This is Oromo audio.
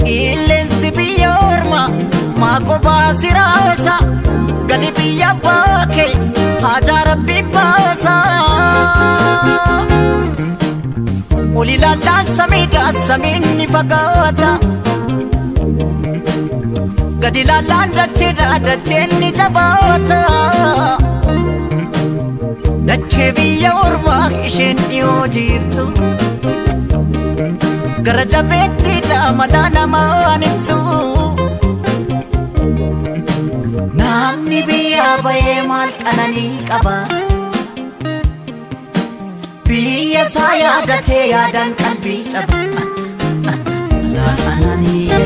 Qilleensi biyya ormaa maa qophaa si raasa? Gali biyya abbaa kee haajaa rabbi baasa. Ol ilaallaan samiidha samiin ni fagaata. Gadi ilaallaan dacheedha dacheen ni jabaata. Dachee biyya ormaa isheen dhiyoo jirtu. Gara jabeettiidha malaa namaan ibsu. Namni biyyaa bahee maal qananii qaba? Biyya isaa yaadatee yaadaan qalbii caba. Laa ananii.